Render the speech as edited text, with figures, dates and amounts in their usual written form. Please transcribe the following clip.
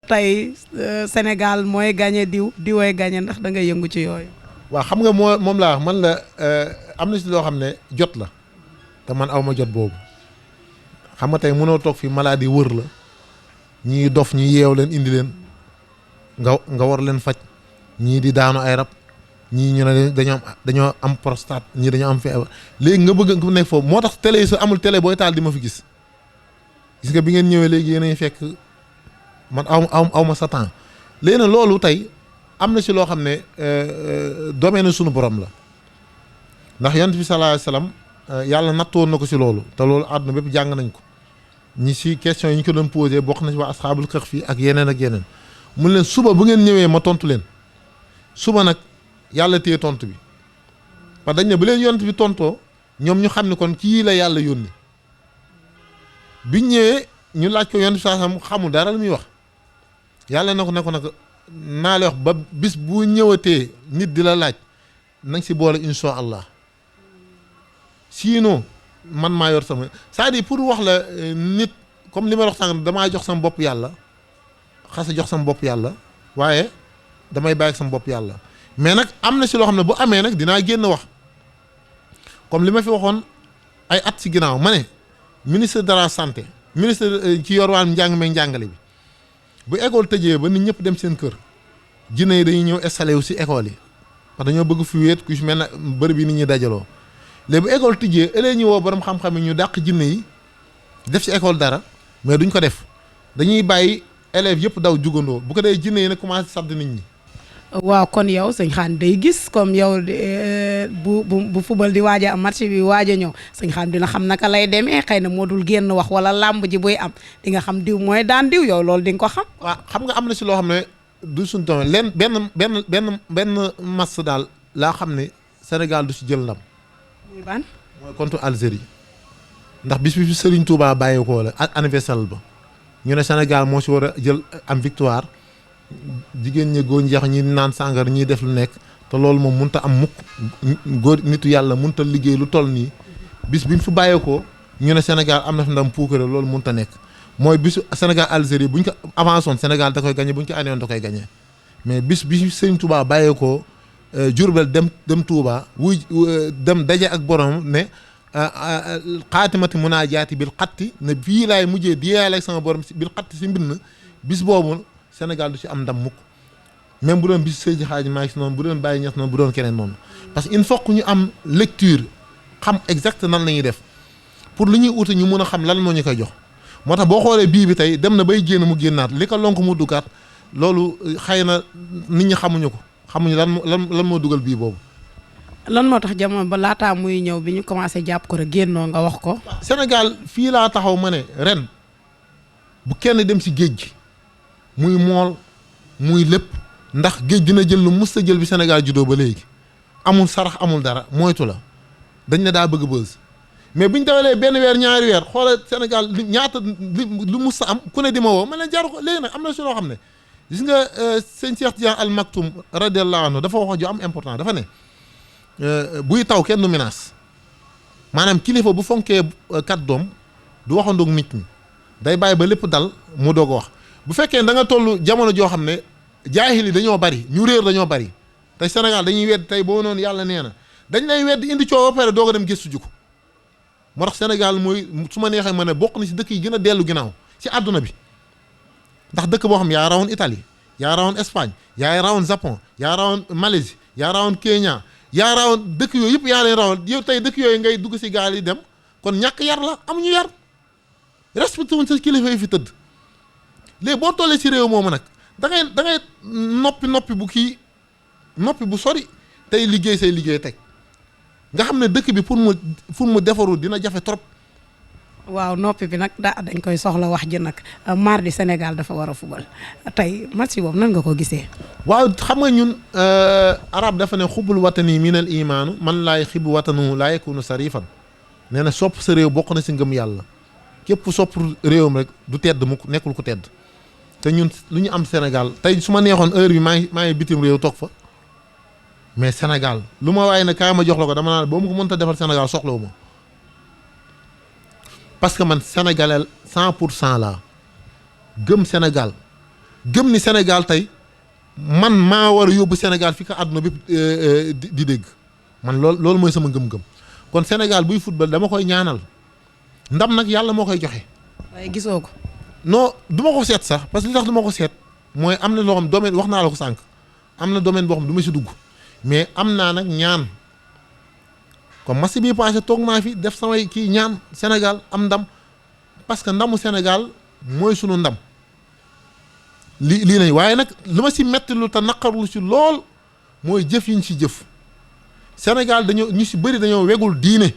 tey Sénégal mooy gagné diwooy gagné ndax da nga yëngu ci yooyu. waaw xam nga moom laa wax man la am na si loo xam ne jot la te man aw ma jot boobu xam nga tey mënoo toog fi maladie wër la ñii dof ñi yeew leen indi leen nga war leen faj ñii di daanu ay rab ñii ñu ne dañoo am prostate ñii dañoo am feebar léegi nga bëgg nga nekk foofu moo tax télé yi su amul télé booy taal di ma fi gis nga bi ngeen ñëwee léegi yéen a fekk man aw ma sa temps léegi nag loolu tey am na si loo xam ne domaine sunu borom la ndax yonent bi sallallahu alayhi wasallam yàlla nattoon na ko si loolu te loolu àdduna bépp jàng nañ ko ñi si question yi ñu ko doon posé bokk na si waa asxaabul kahf fii ak yeneen mun leen suba bu ngeen ñëwee ma tontu leen suba nag yàlla téye tontu bi parce que dañ ne bu leen yonent bi tontoo ñoom ñu xam ne kon kii la yàlla yónni biñ ñëwee ñu laaj ko yonent bi sallallahu alayhi wasallam xamul dara lu muy wax yàlla na ko nag naa la wax ba bis bu ñëwatee nit di la laaj nañ si boole insha allah sinon man maa yor sama c'est-à-dire pour wax la nit comme li ma wax sànq damaa jox sama bopp yàlla xasa jox sama bopp yàlla waaye damay bàyyi sama bopp yàlla mais nag am na si loo xam ne bu amee nag dinaa génn wax comme li ma fi waxoon ay at si ginnaaw ma ne ministre de la santé ministre ci yor wàllum njàng meeg njàngale bi bu école tëjee ba nit ñëpp dem seen kër jinne yi dañuy ñëw installé wu si école yi parce que dañoo bëgg fi wéet ku si mel ne bërëb yi nit ñi dajaloo léegi bu école tëjee ëllëg ñu woo borom xam-xam yi ñu dàq jinne yi def si école dara mais duñ ko def dañuy bàyyi élèves yëpp daw jugandoo bu ko dee jinne yi nag commencé sadd nit ñi. waaw kon yow sëñ Xaan day gis comme yow bu football di waaj a am match bi waaj a ñëw sëñ Xaan dina xam naka lay demee xëy na moo dul génn wax wala làmb ji buy am di nga xam diw mooy daan diw yow loolu di nga ko xam. waaw xam nga am na si loo xam ne du suñu domaine leen benn match daal laa xam ne Sénégal du si jël ndam. muy ban. mooy contre Algérie ndax bis bi Serigne Touba bàyyeekoo la anniversaire ba ñu ne Sénégal moo si war a jël am victoire. jigéen ñi góor njeex ñi naan sàngar ñiy def lu nekk te loolu moom mënut a am mukk góor nitu yàlla mënut a liggéey lu toll nii bis bi ñu fi bàyyeekoo ñu ne Sénégal am na fi ndam puukare loolu mënut a nekk mooy bisu Sénégal Algérie buñ ko avancé woon Sénégal da koy gagné buñ ko année woon da koy gagné mais bis bi Sëriñ Touba bàyyeekoo Jurbel dem Touba wuy dem daje ak borom ne xaatimati munaajaati bil xatti ne bii laay mujjee diyaale ak sama borom bil xatti si mbind bis boobu. Sénégal du ci am ndam mukk même bu doon bis Seydi Hadji Malick noonu bu doon Baye Niass noonu bu doon keneen noonu parce que il faut que ñu am lecture xam exact nan la ñuy def pour lu ñuy uti ñu mun a xam lan moo ñu koy jox moo tax boo xoolee bii bi tey dem na bay génn mu génnaat li ko lonk mu duggaat loolu xëy na nit ñi xamuñu ko xamuñu lan moo dugal bii boobu. lan moo tax jamono ba laataa muy ñëw bi ñu commencé jàpp ko rek génnoo nga wax ko. Sénégal fii laa taxaw ma ne ren bu kenn dem si géej gi. muy mool muy lépp ndax géej dina jël lu mus a jël bi Sénégal juddoo ba léegi amul sarax amul dara moytu la dañ ne daa bëgg bës mais buñ dawalee benn weer ñaari weer xoolal Sénégal ñaata lu mus a am ku ne di ma woo ma ne jaru ko léegi nag am na si loo xam ne gis nga sëñ Cheikh Tidiane Al Maktoum radiallahu anhu dafa wax ju am important dafa ne buy taw kenn du menace maanaam kilifa bu fonkee kat doom du waxandoog nit ñi day bàyyi ba lépp dal mu doog a wax bu fekkee da nga toll jamono joo xam ne jaahil yi dañoo bari ñu réer dañoo bari tey Sénégal dañuy wedd tey boo noonu yàlla nee na dañ lay wedd indi coow ba pare doog a dem gëstu ji ko moo tax Sénégal mooy su ma neexee ma ne bokk na si dëkk yi gën a dellu ginnaaw si àdduna bi ndax dëkk boo xam yaa rawoon Italie yaa rawoon Espagne yaa rawoon Japon yaa rawoon Malaisie yaa rawoon Kenya yaa rawoon dëkk yooyu yëpp yaa leen rawoon yow tey dëkk yooyu ngay dugg si gaal yi dem kon ñàkk yar la amuñu yar respecté wuñ sa kilifa yi fi tëdd léegi boo tollee si réew moomu nag da ngay noppi bu sori tey liggéey say liggéey teg nga xam ne dëkk bi pour mu defaru dina jafe trop. waaw noppi bi nag dañ koy soxla wax ji nag mardi Sénégal dafa war a fubal tey match boobu nan nga ko gisee. waaw xam nga ñun arab dafa ne xubul watani minal imaanu man laay xibu watanu laa yakunu sarifan nee na sopp sa réew bokk na si ngëm yàlla képp sopp réewam rek du tedd mu nekkul ko tedd. te ñun lu ñu am Sénégal tey su ma neexoon heure bi maa ngi bitim réew toog fa mais Sénégal lu ma waaye ne kaay ma jox la ko dama naan boo ma ko mënta defal Sénégal soxlawu ma parce que man sénégalais 100% laa gëm Sénégal gëm ni Sénégal tey man maa war a yóbbu Sénégal fi ko àdduna bi di dégg man loolu mooy sama ngëm-ngëm kon Sénégal buy football dama koy ñaanal ndam nag yàlla moo koy joxe. waaye gisoo ko. non du ma ko seet sax parce que li tax du ma ko seet mooy am na loo xam domaine wax naa la ko sànq am na domaine boo xam du ma si dugg mais am naa nag ñaan comme match bii passé toog naa fi def samay kii ñaan Sénégal am ndam parce que ndamu Sénégal mooy sunu ndam lii nañ waaye nag li ma si metti lu te naqarlu si lool mooy jëf yiñ si jëf Sénégal dañoo ñu si bëri dañoo wegul diine